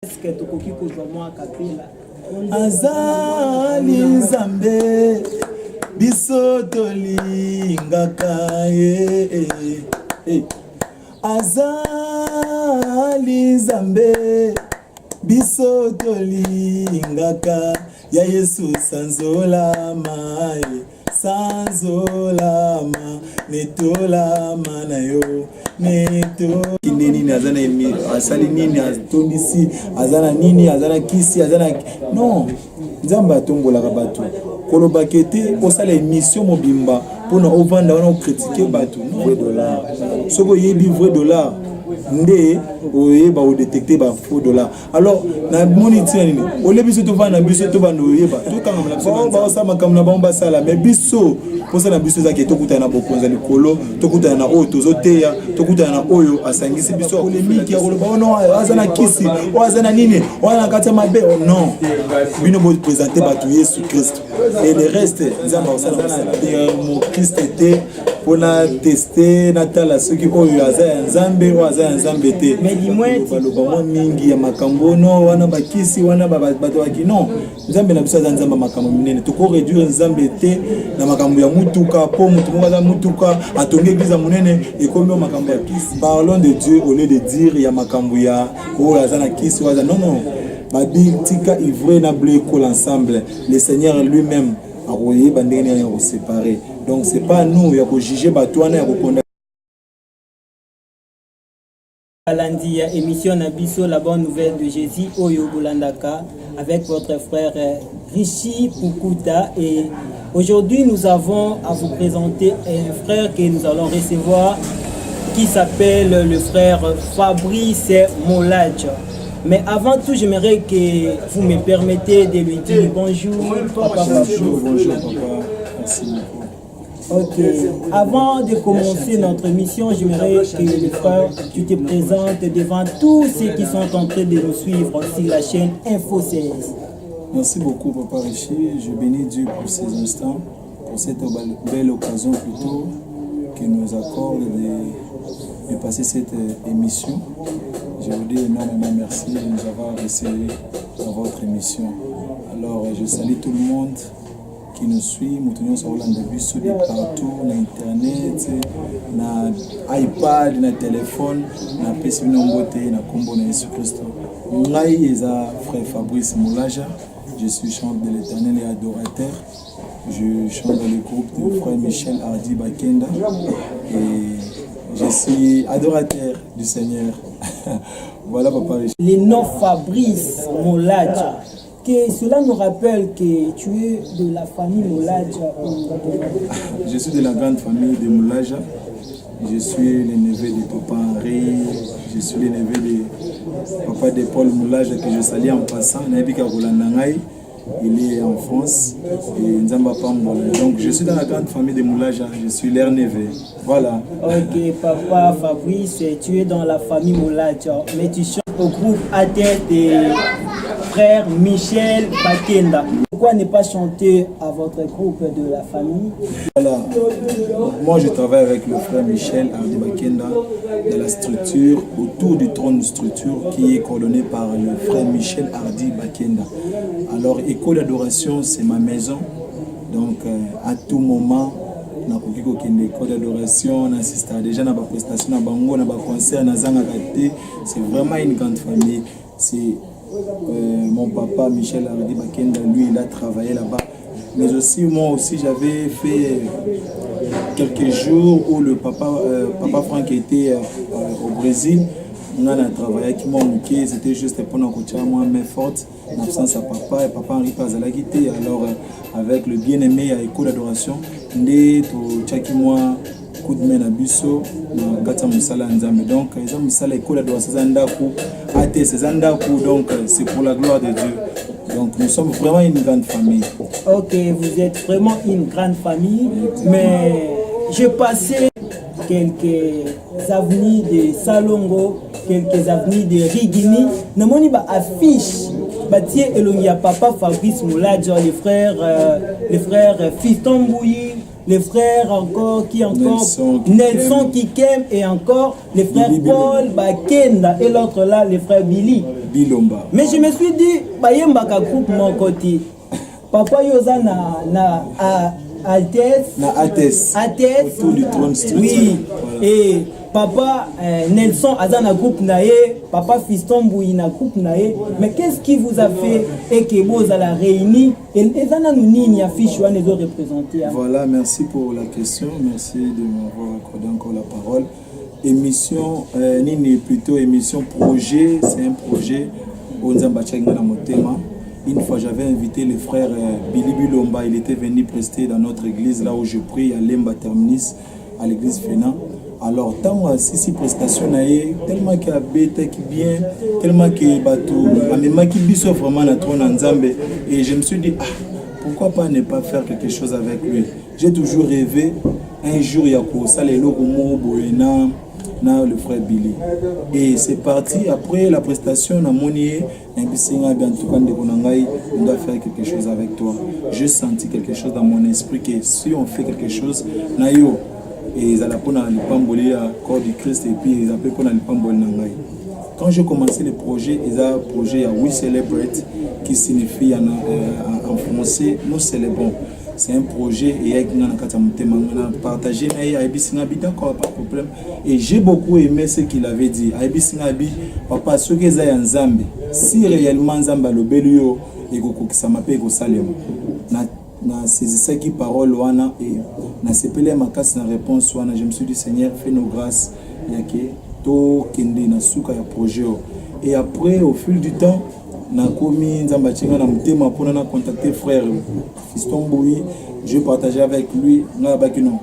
Est-ce tokoki kozwa mwa kapela? Azali Nzambe, biso tolingaka ye. Azali Nzambe, biso tolingaka ya Yesu sanzolama ye. Sanzolama, netolama na yo, neto nde nini aza na asali nini, atondisi, aza na nini, aza na kisi, aza na non. Nzambe atombolaka bato. Kolobaka ete osala émission mobimba mpona ovanda wana okritike bato, vrai dollar. Soki oyebi vrai dollar nde oyeba odetecte ba faux dollar. Alors namoni ntina nini olie biso tovanda na biso, tobanda oyeba tokangama na biso, baosala makambo na bango basala. Mais biso, mposa na biso ezaki tokutana na bokonzi ya likolo, tokutana na oyo tozoteya, tokutana na oyo asangisi biso. Polémique ya koloba ono aza na kisi, oyo aza na nini, oyo na kati ya mabe, non. Bino boprésente bato Yesu Kristo et le reste Nzambe akosala. Na thermochrist te mpona teste, natala soki oyo aza ya Nzambe, oyo aza ya Nzambe te. Baloba mwa mingi ya makambo no wana, bakisi wana, bato baki non. Nzambe na biso aza Nzambe ya makambo minene. Tokoréduire Nzambe te na makambo ya mutuka, mpo motu moko aza mutuka, atongi église ya monene, ekomi oyo makambo ya kisi. Parlons de Dieu au lieu de dire ya makambo ya oyo aza na kisi, oyo aza non, non. Babi tika ivraie na blé ekola ensemble, le Seigneur lui-même akoyeba ndenge nini ya koséparer. Donc c'est pas nous ya kojuge bato wana, ya kokonda. Balandi ya émission na biso La Bonne Nouvelle de Jésus oyo bolandaka avec votre frère Richie Pukuta, et aujourd'hui nous avons à vous présenter un frère que nous allons recevoir qui s'appelle le frère Fabrice Moladja. Mais avant tout, j'aimerais que vous me permettez de lui dire bonjour, papa. Bonjour, bonjour papa. Merci beaucoup. Ok. Avant de commencer notre mission, j'aimerais que le frère, tu te présentes devant tous ceux qui sont en train de nous suivre sur la chaîne Info 16. Merci beaucoup, papa Richie. Je bénis Dieu pour ces instants, pour cette belle occasion plutôt qui nous accorde de passer cette émission. Je vous dis énormément merci de nous avoir reçus dans votre émission. Alors, je salue tout le monde qui nous suit, moto nyonso akolanda biso de partout, na internet, na iPad, na téléphone. Napesi bino mbote na nkombo na Yesu Kristo. Ngai eza frère Fabrice Moulaja. Je suis chantre de l'Éternel et adorateur. Je chante dans le groupe de frère Michel Hardy Bakenda et je suis adorateur du Seigneur. Voilà, papa. Le nom Fabrice Moladja, que cela nous rappelle que tu es de la famille Moladja? Je suis de la grande famille de Moulaja. Je suis le neveu de papa Henri, je suis le neveu de papa de Paul Moulaja que je salue en passant. Nayebi kolanda ngai, il est en France et Nzambe apambola. Donc je suis dans la grande famille de Moulaja, je suis leur neveu. Voilà. Ok, papa Fabrice, tu es dans la famille Moladja, mais tu chantes au groupe ATS des frères Michel Bakenda. Pourquoi ne pas chanter à votre groupe de la famille? Voilà. Moi, je travaille avec le frère Michel Hardy Bakenda dans la structure, autour du trône de structure qui est coordonné par le frère Michel Hardy Bakenda. Alors, École d'adoration, c'est ma maison. Donc, à tout moment, nakoki kokende école d'adoration, nassista déjà na baprestation na bango, na baconcert, nazangaka te. C'est vraiment une grande famille. C'est mon papa Michel Hardy Bakenda, lui, il a travaillé là-bas, mais aussi moi aussi, j'avais fait quelques jours où le papa Franck était au Brésil. Nga na travaillaki mwa moke, c'était juste mpona kotia mwa main forte na absence ya papa, et papa Henri mpe azalaki te. Alors avec le bien-aimé ya école d'adoration nde totiaki mwa coup de main na biso na kati ya mosala ya Nzambe. Donc eza mosala école d'adoration, eza ndako, ATS eza ndako. Donc c'est pour la gloire de Dieu. Donc nous sommes vraiment une grande famille. Ok, vous êtes vraiment une grande famille, mais j'ai passé quelques avenues de Salongo, quelques avenues de Rigini. Namoni ba affiche batie elongi ya papa Fabrice Moladja, les frères Fiston Mbouyi. Le frère encore, qui encore? Nelson Kikem. Nelson Kikem et encore le frère Billy Paul Bakenda et l'autre là, le frère Billy. Bilomba. Mais je me suis dit, bayembaka groupe moko te. Papa yo oza na Altesse. Na ATS. ATS. Autour du trône street. Oui. Voilà. Et papa Nelson aza na groupe na ye, papa Fiston Mbouyi na groupe na ye. Mais qu'est-ce qui vous a fait et que bozala réunis et eza nanu nini affiche wana ezo représenter? Voilà, merci pour la question. Merci de m'avoir accordé encore la parole. Émission, nini plutôt émission projet, c'est un projet oyo Nzambe atiaki nga na motema. Une fois, j'avais invité le frère Billy Bilomba, il était venu prester dans notre église, là où je prie, à Lemba Terminus, à l'église Fénin. Alors, tant asisi prestation na ye, tellement que abetaki bien, tellement que bato amemaki biso vraiment na trône na Nzambe, et je me suis dit, ah, pourquoi pas ne pas faire quelque chose avec lui? J'ai toujours rêvé un jour ya kosala eloko moko boye na le frère Billy. Et c'est parti. Après la prestation, namoni ye, nayebisi nga bien, en tout cas ndeko na ngai, on doit faire quelque chose avec toi. J'ai senti quelque chose dans mon esprit que si on fait quelque chose na yo, ezala mpona lipamboli ya corps du Christ et puis eza mpe mpona lipamboli na ngai. Quand j'ai commencé le projet, eza projet ya We Celebrate, qui signifie en français nous célébrons. C'est un projet eyaki nga na kati ya motema nga, na partage na ye, ayebisi nga bi d'accord, pas de problème. Et j'ai beaucoup aimé ce qu'il avait dit. Ayebisi nga bi, papa, soki eza ya Nzambe, si réellement Nzambe alobeli yo, ekokokisama mpe ekosalema. Na nasaisissaki parole wana e nasepeli ya makasi na réponse wana. Je me suis dit, Seigneur, fais nos grâces yake tokende na suka ya projet oyo. Et après, au fil du temps, nakomi, Nzambe atie nga na motema mpona na contacter frère Fiston Mbouyi. Je partageais avec lui, nga abaki non,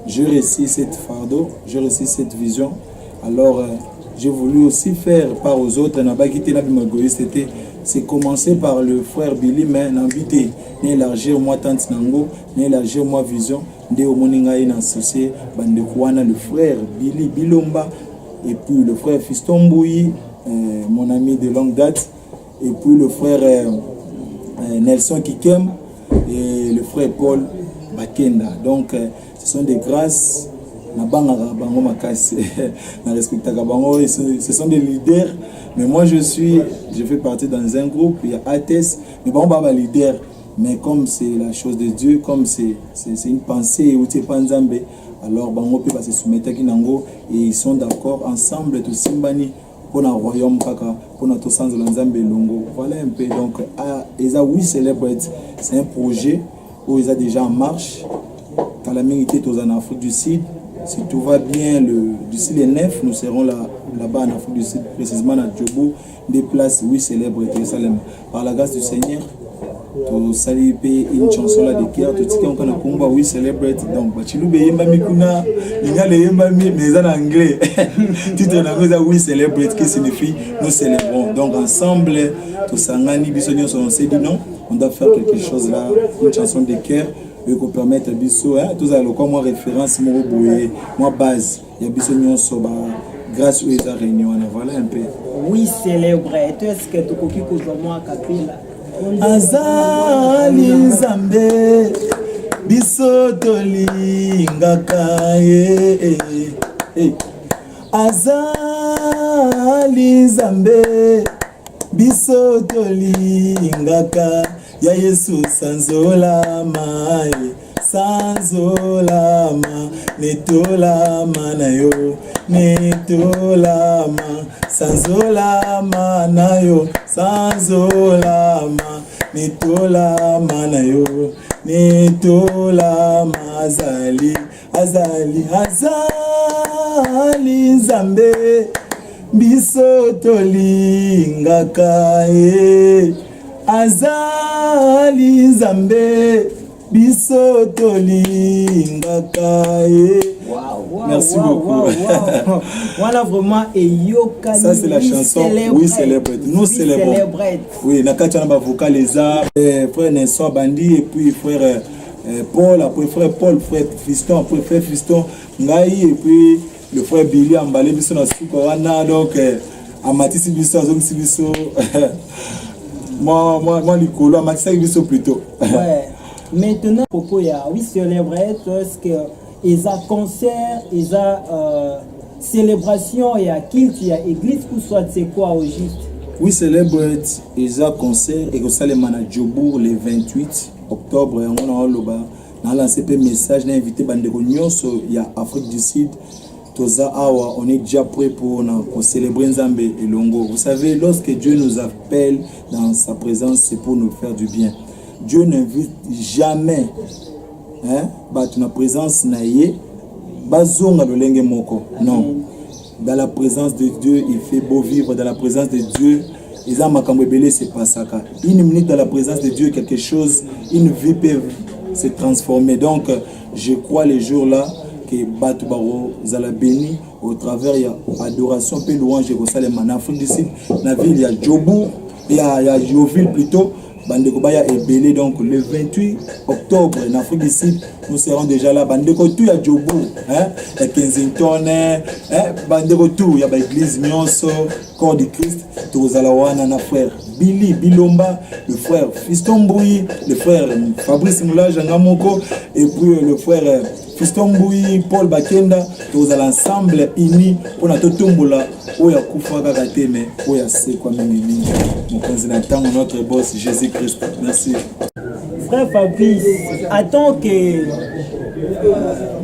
j'ai reçu cette fardeau, j'ai reçu cette vision. Alors j'ai voulu aussi faire part aux autres. Nabaki te nabima égoïste te. C'est commencé par le frère Billy, mais nambi te na élargir moi tante nango, na élargir moi vision. Nde omoni ngai na associé bandeko wana, le frère Billy Bilomba et puis le frère Fiston Mbouyi, mon ami de longue date, et puis le frère Nelson Kikem et le frère Paul Bakenda. Donc ce sont des grâces. Nabangaka bango makasi, na respectaka bango, ce sont des leaders. Mais moi, je fais partie dans un groupe, il y a ATS, mais bango ba leader. Mais comme c'est la chose de Dieu, comme c'est une pensée euti epa Nzambe, alors bango mpe base soumettaki nango et ils sont d'accord. Ensemble tosimbani mpona royaume kaka, mpona tosanzola Nzambe elongo. Voilà un peu. Donc eza We Celebrate, c'est un projet oyo eza déjà en marche. Kala mingi te toza na Afrique du Sud. Si tout va bien, d'ici le 9, nous serons là, là-bas en Afrique du Sud, précisément na Joburg, des places We Celebrate esalema. Par la grâce du Seigneur, tosali mpe une chanson là de cœur, totiki yango na komba We Celebrate. Donc bachiluba eyembami kuna, lingala eyembami, mais eza na anglais. Titre nango eza We Celebrate, qui signifie nous célébrons. Donc ensemble tosangani biso nyonso, on s'est dit non, on doit faire quelque chose là, une chanson de cœur ekopermettre biso tozala lokwa mwa référence moko boye, mwa base ya biso nyonso, ba grâce oyo eza réunion wana. Voilà un peu. We Celebrate, est-ce que tokoki kozwa mwa kapela? Azali Nzambe, biso tolingaka ye. Azali Nzambe, biso tolingaka ya Yesu. Sanzolama ye, sanzolama, netolama na yo, netolama, sanzolama na yo, sanzolama, netolama na yo, netolama. Azali, azali, azali Nzambe, biso tolingaka ye. Azali Nzambe, biso tolingaka ye. Wow, Merci beaucoup. Wow. Voilà vraiment eyokani. Ça, c'est la chanson We Celebrate. Nous We célébrons. Celebrate. Oui, na kati wana bavocal eza frère Nelson abandi et puis frère Paul, après frère Paul, frère Fiston, après frère Fiston, ngai et puis le frère Billy ambale biso na suka wana. Donc amatisi biso, azongisi biso mwa likolo, amatisaki biso plutôt. Maintenant, propos ya We Celebrate, est-ce que eza concert, eza célébration ya culte ya église ou soit c'est quoi au juste? We Celebrate eza concert ekosalema na Jobourg le 28 octobre. Yango na oloba, nalance mpe message na invité bandeko nyonso ya Afrique du Sud. Toza awa, on est déjà prêt pour na célébrer Nzambe elongo. Vous savez, lorsque Dieu nous appelle dans sa présence, c'est pour nous faire du bien. Dieu n'invite jamais, hein, bato na présence na ye bazonga lolenge moko. Non, dans la présence de Dieu, il fait beau vivre. Dans la présence de Dieu, eza makambo ebele sepasaka. Une minute dans la présence de Dieu, quelque chose, une vie peut se transformer. Donc je crois, les jours là que bato bakozala béni au travers ya adoration mpe louange ekosalema na Afrique du Sud, na ville ya Jobourg, ya Yeoville plutôt. Bandeko baya ebele. Donc le 28 octobre na Afrique du Sud, nous serons déjà là. Bandeko tout ya Jobourg, hein, ya Kensington, hein, bandeko tout ya baéglise nyonso Corps du Christ, tokozala wana na frère Billy Bilomba, le frère Fiston Mbouyi, le frère Fabrice Moulage, nga moko, et puis le frère Fiston Mbouyi, Paul Bakenda. Tokozala ensemble unis mpona totombola oyo akufa kaka te, mais oyo asekwa mingimingi, mokonzi na ntango, notre boss Jésus Christ. Merci. Frère Fabrice, en tant que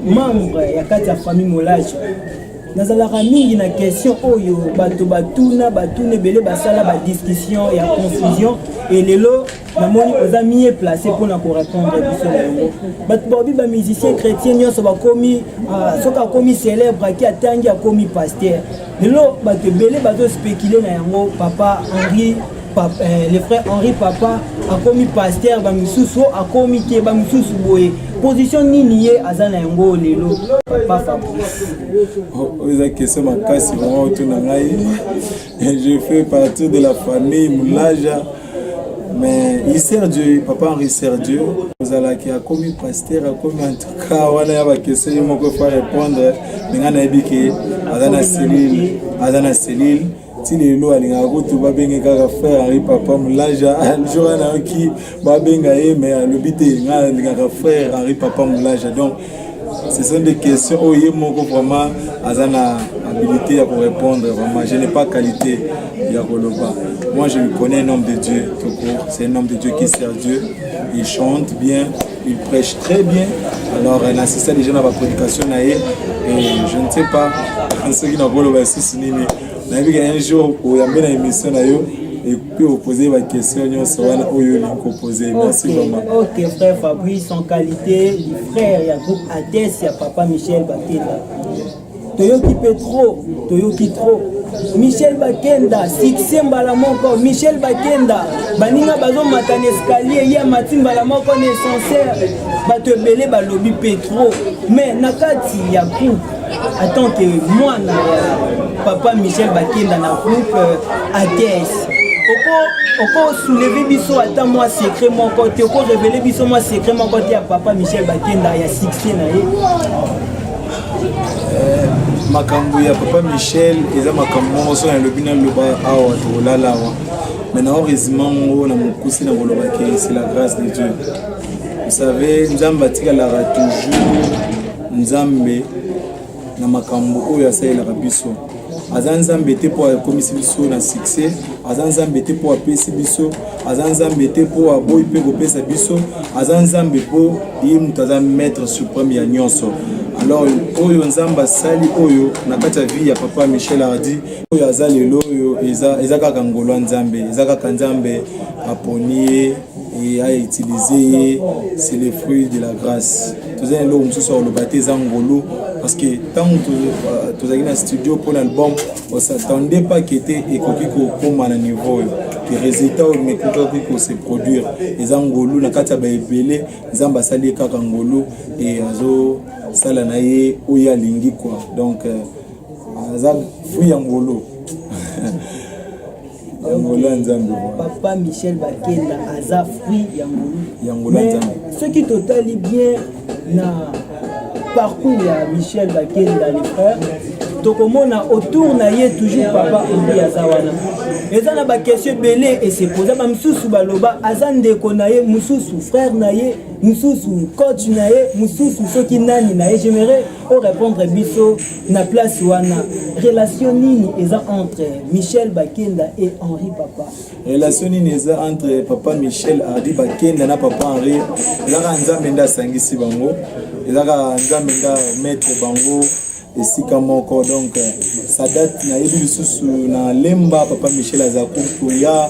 membre ya kati ya famille Molage, nazalaka mingi na question oyo bato batuna, batuna ebele, basala badiscussion ya confusion. E lelo namoni oza mieux placé mpona korépondre biso na yango. Bato baobi bamusicien chrétien nyonso bakomi, soki akomi célèbre, aki atangi, akomi pasteur. Lelo bato ebele bazospéculer na yango: papa Henri Papa, le frère Henri Papa akomi pasteur, bamisusu akomi te, bamisusu boye. Position nini ye aza na yango lelo, papa Fabrice? Oyo eza question makasi vraiment otuna ngai. Je fais partie de la famille Moulaja, mais il sert Dieu. Papa Henri sert Dieu. Ozalaki akomi pasteur, akomi, en tout cas wana ya baquestion ye moko faut répondre. Mais ngai nayebi ke aza na cellule, aza na cellule ti lelo. Alingaka kutu babenge kaka frère Henri Papa Moulaja. Jour wana nayoki babenga ye, mais alobi te, ngai alingaka frère Henri Papa Moulaja. Donc ce sont des questions oyo ye moko vraiment aza na habilité ya korépondre. Vraiment, je n'ai pas qualité ya koloba. Moi, je connais un homme de Dieu tout court. C'est un homme de Dieu qui sert Dieu. Il chante bien, il prêche très bien. Alors nasista déjà na baprédication na ye et je ne sais pas soki nakoloba lisusu nini. Nayebi ke un jour oyambe na émission na yo et puis opose baquestion nyonso wana oyo olingi kopose. Merci. Vraiment. Ok, frère Fabrice, en qualité du frère ya groupe Ades ya papa Michel Bakenda, toyoki mpe trop, toyoki trop Michel Bakenda succès mbala moko. Michel Bakenda, baninga bazomata na escalier, ye amati mbala moko na ascenseur. Bato ebele balobi mpe trop. Mais na kati ya groupe, en tant que mwana ya papa Michel Bakenda na groupe Ades, oko soulever biso ata mwa secret moko te, oko révéler biso mwa secret moko te ya papa Michel Bakenda ya succès na ye? Makambo ya papa Michel eza makambo moko so nalobi, naloba awa, tokolala awa. Mais na résumé ngo na mokuse, na koloba ke c'est la grâce de Dieu. Vous savez, Nzambe atikalaka toujours Nzambe na makambo oyo asalelaka biso. Aza Nzambe te mpo akomisi biso na succès, aza Nzambe te mpo apesi biso, aza Nzambe te mpo aboyi mpe kopesa biso. Aza Nzambe mpo ye moto aza maître suprême ya nyonso. Alors oyo Nzambe asali oyo na kati ya vie ya papa Michel Hardi, oyo aza lelo oyo, eza kaka ngolo ya Nzambe. Eza kaka Nzambe aponi ye e autiliser ye. C'est le fruit de la grâce. Toza na eloko mosusu ya koloba te, eza ngolu. Parce que ntango tozalaki na studio mpona album, os'attendait pas ke te ekoki kokóma na niveau oyo, ke résultat oyo mekokaki kose produire. Eza ngolu na kati ya baebele. Nzambe asali ye kaka ngolu e azosala na ye oyo alingi quoi. Donc aza fruit ya ngolu, ya ngolu ya Nzambe. Papa Michel Bakenda aza fruit ya ngolu. Ya ngolu ya Nzambe. Soki totali bien na parcours ya Michel Bakenda le frère. Tokomona autour na ye toujours papa Henri aza wana. Eza na ba question ebele esepoza, bamosusu baloba aza ndeko na ye, mosusu frère na ye, mosusu coach na ye, mosusu soki nani na ye. J'aimerais orépondre biso na place wana, relation nini eza entre Michel Bakenda et Henri Papa? Relation nini eza entre papa Michel Hardi Bakenda na papa Henri? Ezaka Nzambe nde asangisi bango, ezaka Nzambe nde amettre bango esika moko. Donc ça date. Nayebi lisusu na Lemba, papa Michel aza koya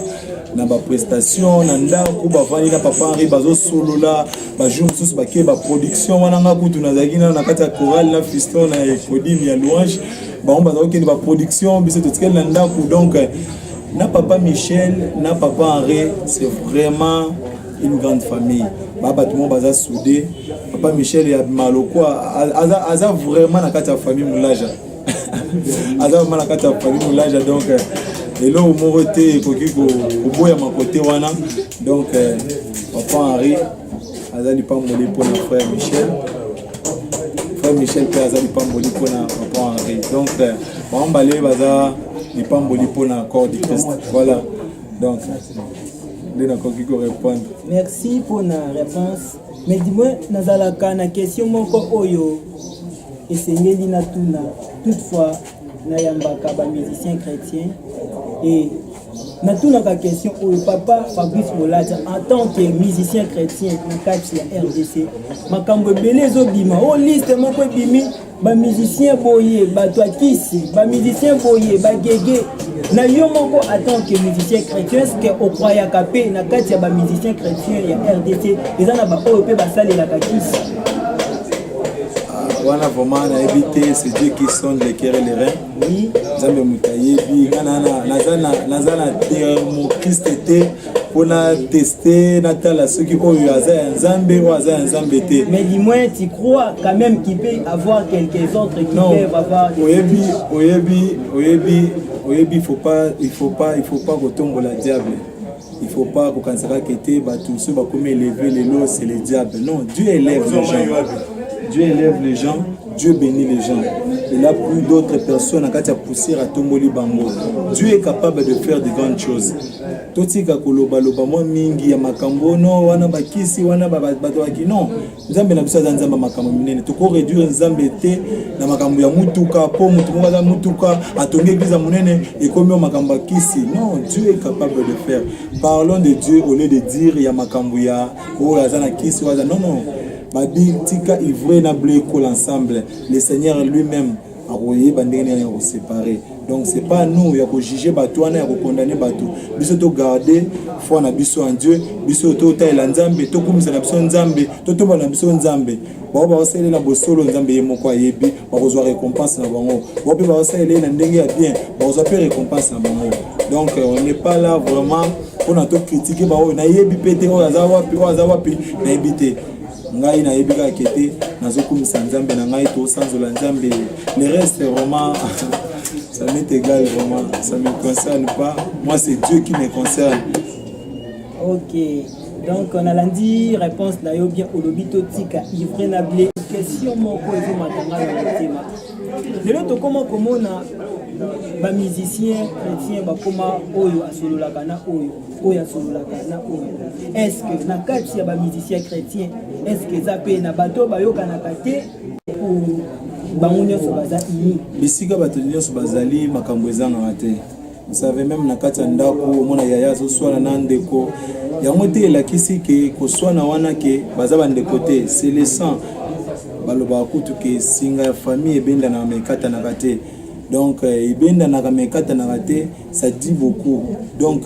na baprestation na ndako, bavandi na papa Henri, bazosolola. Bajour mosusu bakei baproduction wana, nga kutu nazalaki nano na kati ya chorale na fiston na Ecodim ya louange. Bango baza kokende baproduction, biso totikali na ndako. Donc na papa Michel na papa Henri, c'est vraiment une grande famille. Ba bato moko baza soudé. Papa Michel ya malokwa aza, aza vraiment na kati ya famille Mulaja, aza vraiment na kati ya famille Mulaja. Donc eloko moko te ekoki koboyama kote wana. Donc papa Henri aza lipamboli mpona frère Michel, frère Michel mpe aza lipamboli mpona papa Henri. Donc bango mbale baza lipamboli mpona corps du Christ. Voilà, donc nde nakoki korépondre. Merci mpona réponse, mais du moins nazalaka na question moko oyo esengeli natuna. Toutefois nayambaka bamusicien chrétien et natunaka question oyo: papa Fabrice Molaja, en tant que musicien chrétien na kati ya RDC, makambo ebele ezobima o liste moko ebimi, bamusicien boye bato ya kisi, bamusicien boye bagege. Na yo moko en tant que musicien chrétien, est ce que ocroyaka mpe na kati ya bamusicien chrétien ya RDC eza na baoyo mpe basalelaka kisi? Wana vraiment nayebi te. C'est Dieu qui sonde les cœurs et les reins. Nzambe moto ayebi. Nga naza na thermochriste te mpona teste, natala soki oyo aza ya Nzambe, oyo aza ya Nzambe te. Mais du moins tu crois quand même qu'il peut avoir quelques autres qui Non, peuvent avoir des oyebi, oyebi, oyebi, oyebi, il faut pas kotombola diable. Il faut pas kokanisa kaka ete bato soki bakomi élevé lelo, c'est le diable. Non, Dieu élève les gens, Dieu élève les gens, Dieu bénit les gens. Il a pris d'autres personnes na kati ya poussière, atomboli bango. Dieu est capable de faire de grandes choses. Totika kolobaloba mwa mingi ya makambo no wana, bakisi wana, bato baki. Non, Nzambe na biso aza Nzambe ya makambo minene. Tokoréduire Nzambe te na makambo ya mutuka, mpo mutu moko aza mutuka, atongi église ya monene, ekomi oyo makambo ya kisi. Non, Dieu est capable de faire. Parlons de Dieu au lieu de dire ya makambo ya oyo aza na kisi, oyo aza. Non, non, babi tika ivraie na blé ekola ensemble, le Seigneur lui-même akoyeba ndenge nini ya koséparer. Donc c'est pas nous ya kojuger bato wana, ya kocondamner bato. Biso togarde foi na biso en Dieu. Biso totalela Nzambe, tokumisa na biso Nzambe, totomba na biso Nzambe. Bango bakosalela bosolo, Nzambe ye moko ayebi, bakozwa récompense na bango. Bango mpe bakosalela ye na ndenge ya bien, bakozwa mpe récompense na bango. Donc on n'est pas là vraiment mpona tocritiquer baoyo. Nayebi mpe te oyo aza wapi, oyo aza wapi, nayebi te. Ngai nayebi kaka kete nazokumisa Nzambe na ngai, tosanzola Nzambe. Le reste vraiment, ça m'est égal, vraiment ça me concerne pas. Moi, c'est Dieu qui me concerne. Ok, donc nalandi réponse na yo bien. Olobi totika ivraie na blé. Question moko ezomata ngai na motema: lelo tokóma komona bamusicien chrétien bakóma oyo asololaka na oyo, oyo asololaka na oyo. Est ce que na kati ya bamusicien chrétien, est ce que eza mpe na bato oyo bayokanaka te, bango nyonso baza uni? Bisika bato nyonso bazali, makambo ezangaka te. Vous savez, même na kati ya ndako, omona yaya azoswana na ndeko. Yango te elakisi ke koswana wana ke baza bandeko te. C'est le sang. Balobaka kutu ke singa ya famille ebendanaka ma ekatanaka te. Donc ebendanaka ma ekatanaka te, ça dit beaucoup. Donc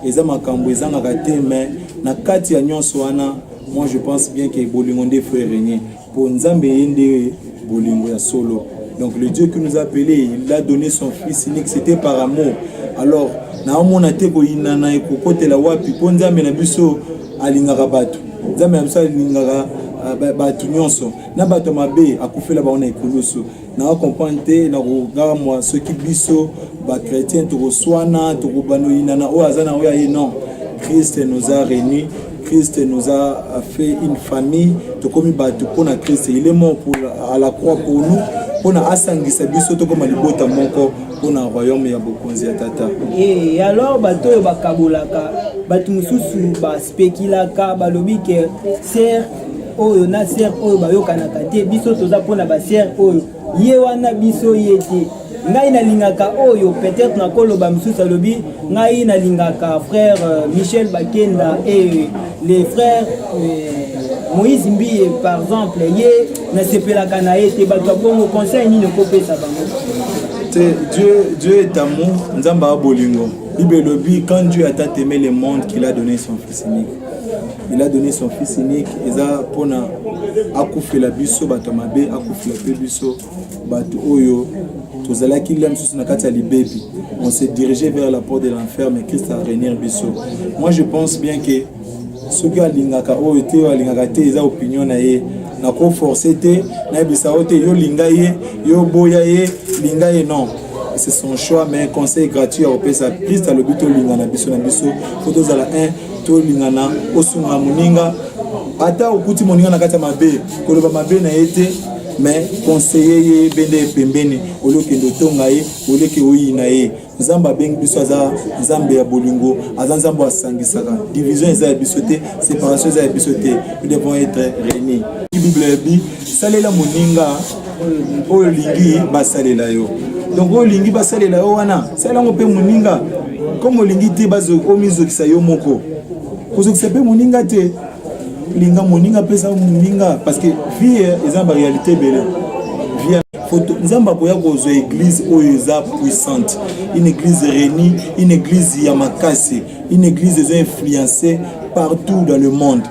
eza makambo ezangaka te. Mais na kati ya nyonso wana, moi je pense bien ke bolingo nde faut régner, mpo Nzambe ye nde bolingo ya solo. Donc le Dieu qui nous a appelé, il a donné son fils unique, c'était par amour. Alors naomona te koyinana ekokotela wapi, mpo Nzambe na biso alingaka bato. Nzambe na biso alingaka bato nyonso, na bato mabe akufela bango na ekulusu. Naa comprendre te na kogamwa soki biso bachrétien tokoswana, tokobanda oyinana, oyo aza na oyo aye. Non, Christ nous a réunis, Christ nous a fait une famille. Tokomi bato mpona Christ. Il est mort à la croix pour nous. mpona asangisa biso tokoma libota moko mpona royaume ya bokonzi ya Tata. Et alors, bato oyo bakabolaka bato mosusu, baspekilaka, balobi ke sœur oyo na sœur oyo bayokanaka te, biso toza mpona basœur oyo, ye wana biso ye te, ngai nalingaka oyo. Peut-être nakoloba mosusu alobi: ngai nalingaka frère Michel Bakenda et les frères Moïse Mbiye par exemple, ye nasepelaka na ye te. Bato ya bongo, conseil nini okopesa bango? Te, Dieu, Dieu est amour. Nzambe aza bolingo. Bible elobi: quand Dieu a tant aimé le monde qu'il a donné son fils unique. Il a donné son fils unique, eza mpona akufela biso bato ya mabe, akufela mpe biso bato oyo tozalaki lia mosusu na kati ya libebi. On s'est dirigé vers la porte de l'enfer, mais Christ a réunir biso. Moi, je pense bien que soki alingaka oyo te, oyo alingaka te, eza opinion na ye. Nakoforce te, nayebisa yo te: yo linga ye, yo boya ye, linga ye. Non, c'est son choix. Mais conseil gratuit ya kopesa, Christ alobi tolingana biso na biso, fo tozala un, tolingana, osunga moninga. Ata okuti moninga na kati ya mabe, koloba mabe na ye te, mais conseiller ye, bende ye pembeni, olie okende otonga ye, oleke oyina ye. Nzambe abengi biso, aza Nzambe ya bolingo, aza Nzambe asangisaka. Division eza ya biso te, séparation eza ya biso te. Nous devons être réunis. Bible ebi: salela moninga oyo olingi basalela yo. Donc oyo olingi basalela yo wana, salela yango mpe moninga. Comme olingi te omizokisa yo moko, kozokisa mpe moninga te. Linga moninga, apesa moninga, parce que vie eza na baréalité ebele. Vie, Nzambe akoya kozwa église oyo eza puissante, une église réunie, une église ya makasi, une église eza influencée partout dans le monde.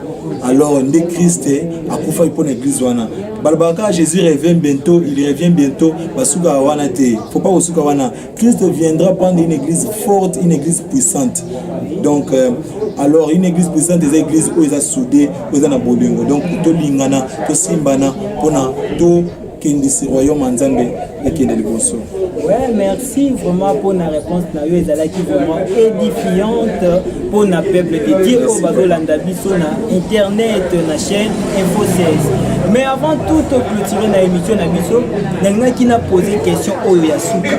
Alors nde Christ akufaki mpo na église wana. Balobaka kaka: Jésus revient bientôt, il revient bientôt. Basukaka wana te, faut pas kosuka wana. Christ viendra prendre une église forte, une église puissante. Donc alors une église puissante eza église oyo eza soudée, oyo eza na bolingo. Donc tolingana, tosimbana mpona tokendisi royaume ya Nzambe ekende liboso. Ouais, merci vraiment pour la réponse na yo, ezalaki vraiment édifiante pour na peuple de Dieu oyo bazolanda biso na internet, na chaîne Info 16. Mais avant tout clôturer na émission na biso, nalingaki na poser question oyo ya suka.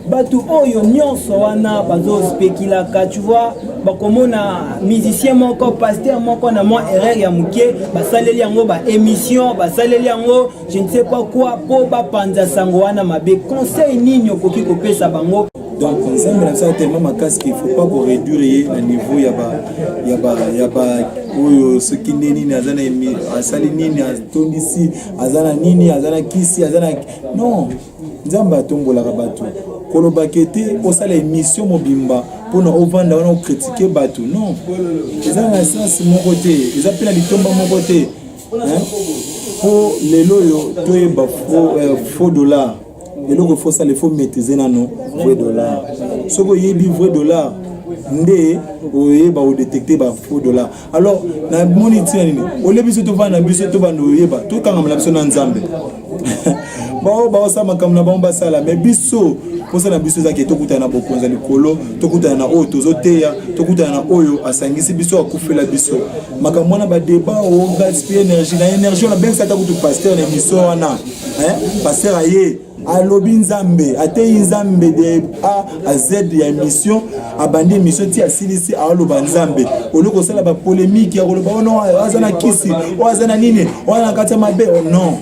Bato oyo nyonso wana bazospekilaka, tu vois, bakomona musicien moko, pasteur moko na mwa erreur ya moke, basaleli yango baémission, basaleli yango je ne sais pas quoi, mpo bapanza sango wana mabe. Conseil nini okoki kopesa bango? Donc Nzambe na biso aza tellement makasi qu'il faut pas koréduire ye na niveau ya ba oyo soki nde nini, aza na asali nini, atondisi, aza na nini, aza na kisi, aza na. Non, Nzambe atombolaka bato. Kolobaka ete osala émission mobimba mpona ovanda wana ocritiquer bato, non, eza na sens moko te, eza mpe na litomba moko te. Mpo lelo oyo toyeba faux dollar, eloko efo osala, efo maîtriser nano vrai dollar. Soki oyebi vrai dollar, nde oyeba odétecter bafaux dollar. Alors namoni ntina nini olie biso tovanda na biso, tobanda oyeba, tokangama na biso na Nzambe. Bao baosala makambo na bango, basala, mais biso mposa na biso ezaki tokutana na bokonzi ya likolo, tokutana na oyo tozoteya, tokutana na oyo asangisi biso, akufela biso. Makambo wana, badébat, ogaspiller énergie na énergie wana. Bengisa ata kutu pasteur na émission wana. Pasteur aye, alobi Nzambe, ateyi Nzambe de A à Z ya émission. Abandi émission ti asilisi, aoloba Nzambe. Olie kosala bapolémique ya koloba ono aza na kisi, oyo aza na nini, oyo aza na kati ya mabe. Non,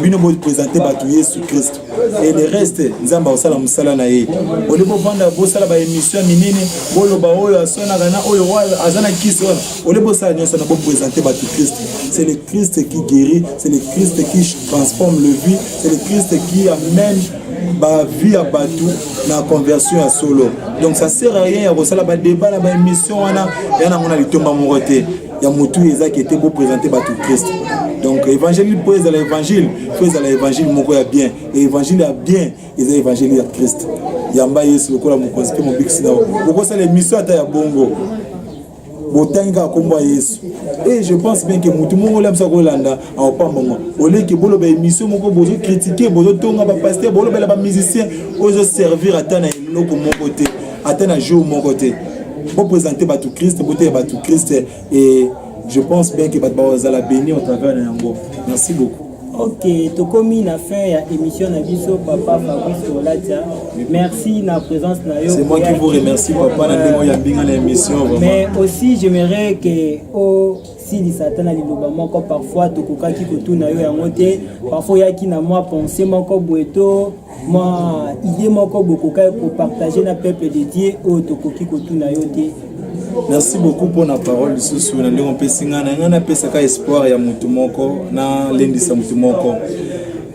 bino boprésenter bato Yesu Christ et le reste, Nzambe akosala mosala na ye. Olie bovanda, bosala baémission ya minene, boloba oyo aswanaka na oyo, oyo aza na kisi wana. Olie bosala nyonso na, boprésenter bato Christ. C'est le Christ qui guérit, c'est le Christ qui transforme le vie, c'est le Christ qui amène bavie ya bato na conversion ya solo. Donc ça sert à rien ya kosala badébat na baémission wana ya nango na litomba moko te ya motu. Ezaki ete boprésenter bato Christ. Donc évangile, mpo ezala évangile, fo ezala évangile moko ya bien. Et évangile ya bien eza évangile ya Christ. Yamba Yesu lokola mokonzi mpe mobikisi na yo. Bokosala émission ata ya bongo, botangi kaka nkombo ya Yesu, et je pense bien ke motu moko olia biso akolanda, akopambama. Oleki boloba émission moko, bozocritiquer, bozotonga bapasteur, bolobela bamusicien oyo ezoservir ata na eloko moko te, ata na jour moko te. Boprésenter bato Christ, boteya bato Christ, et je pense bien ke bato bazala béni au travers na yango. Merci beaucoup. Ok, tokomi na fin ya émission na biso, papa Fabrice Olatia. Merci na présence na yo. C'est moi qui vous remercie, papa, na ndenge oyambi nga na émission vraiment. Mais aussi j'aimerais que osilisa ata na liloba moko. Parfois tokokaki kotuna yo yango te, parfois oyaki na mwa pensée moko boye to mwa idée moko bokokaki kopartage na peuple de Dieu oyo tokoki kotuna yo te. Merci beaucoup mpona parole lisusu na ndenge opesi ngai. Na ngai napesaka espoir ya motu moko, nalendisa motu moko.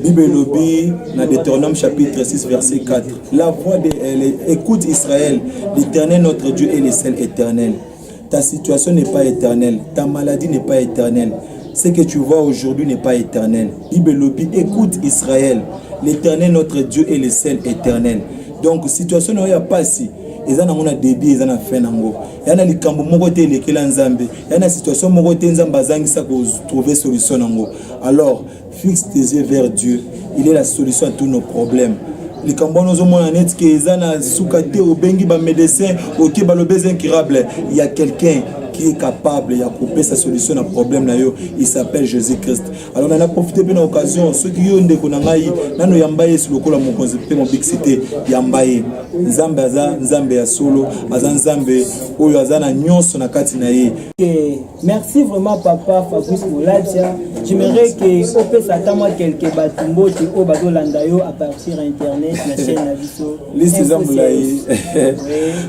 Bible elobi na Deutéronome chapitre 6 verset 4: la voix de écoute Israël, l'Éternel notre Dieu est le seul Éternel. Ta situation n'est pas éternelle, ta maladie n'est pas éternelle, ce que tu vois aujourd'hui n'est pas éternel. Bible elobi: écoute Israël, l'Éternel notre Dieu est le seul Éternel. Donc situation na oyo ya pasi eza nango na début, eza na fin nango. Ya na likambo moko te elekela Nzambe, ya na situation moko te Nzambe azangisa kotrouver solution nango. Alors fixe tes yeux vers Dieu, il est la solution à tous nos problèmes. Likambo wana ozomona neti ke eza na suka te, obengi bamédecin, oke, balobi eza incurable, il y a quelqu'un qui est capable ya kopesa solution na problème na yo, il s'appelle Jésus Christ. Alors nana profite mpe na occasion, soki yo ndeko na ngai nano yamba Yesu lokola mokonzi mpe mobikisi te, yamba ye. Nzambe aza Nzambe ya solo, aza Nzambe oyo aza na nyonso na kati na ye. Ok, merci vraiment, papa Fabrice Molatia. J'aimerais que opesa ata mwa quelque bato mbote oyo bazolanda yo à partir ya internet na chaîne na biso. Liste eza Info molai. CS.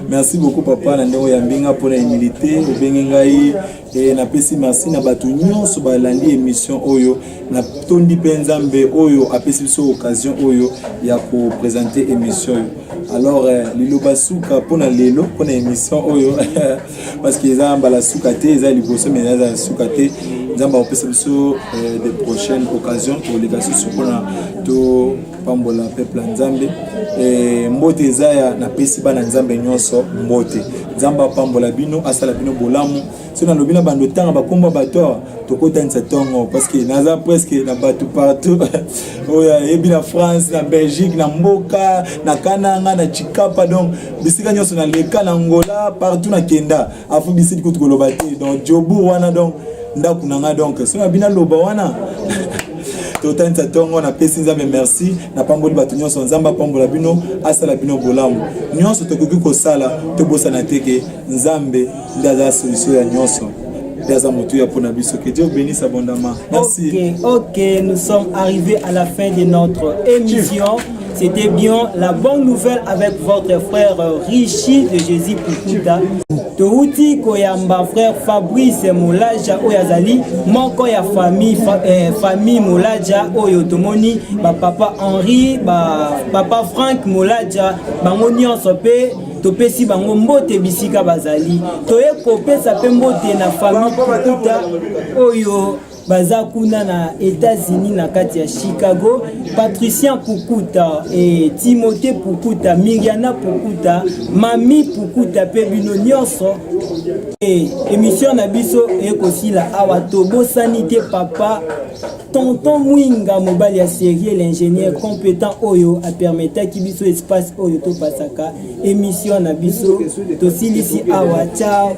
Merci beaucoup, papa, na ndenge oyambi nga mpona humilité obenge ngai. Napesi merci na bato nyonso balandi émission oyo. Natondi mpe Nzambe oyo apesi biso occasion oyo ya koprésente émission oyo. Alors liloba suka mpona lelo, mpona émission oyo, parce que eza mbala suka te, eza liboso mais eza suka te. Nzambe akopesa biso de prochaine occasion, toleka susu mpona topambola peuple ya Nzambe. Mbote eza ya napesi bana Nzambe nyonso mbote. Nzambe apambola bino, asala bino bolamu. So nalobi na bando ntanga bakomba bato awa, tokotanisa ntongo, parce que naza presque na bato partout oyo ayebi, na France, na Belgique, na mboka na Kananga, na Chikapa, donc bisika nyonso naleka, na Angola, partout nakenda, Afrique du Sud kutu koloba te, donc Jobour wana, donc ndako na nga. Donc so nabi naloba wana, totanisa ntongo. Napesi Nzambe merci, napamboli bato nyonso. Nzambe apambola bino, asala bino bolamu. Nyonso tokoki kosala, tobosana te ke Nzambe nde aza solution ya nyonso, nde aza motuya mpona biso. Que Dieu bénisse abondamment. Merci. Ok, nous sommes arrivés à la fin de notre émission. C'était bien la bonne nouvelle avec votre frère Richie de Jésus Pukuta. Touti koyamba frère Fabrice Molaja oyo azali moko ya famille, famille Molaja oyo tomoni bapapa Henri, bapapa Frank Molaja, bango nyonso mpe topesi bango mbote bisika bazali. Toye kopesa mpe mbote na famille Pukuta oyo baza kuna na États-Unis, na kati ya Chicago: Patricien Pukuta e Timothée Pukuta, Miriana Pukuta, Mami Pukuta mpe bino nyonso. E émission na biso ekosila awa. Tobosani te papa tonton Mwinga, mobali ya série, l'ingénieur compétent oyo apermetaki biso espace oyo topasaka émission na biso. Tosilisi awa, ciao.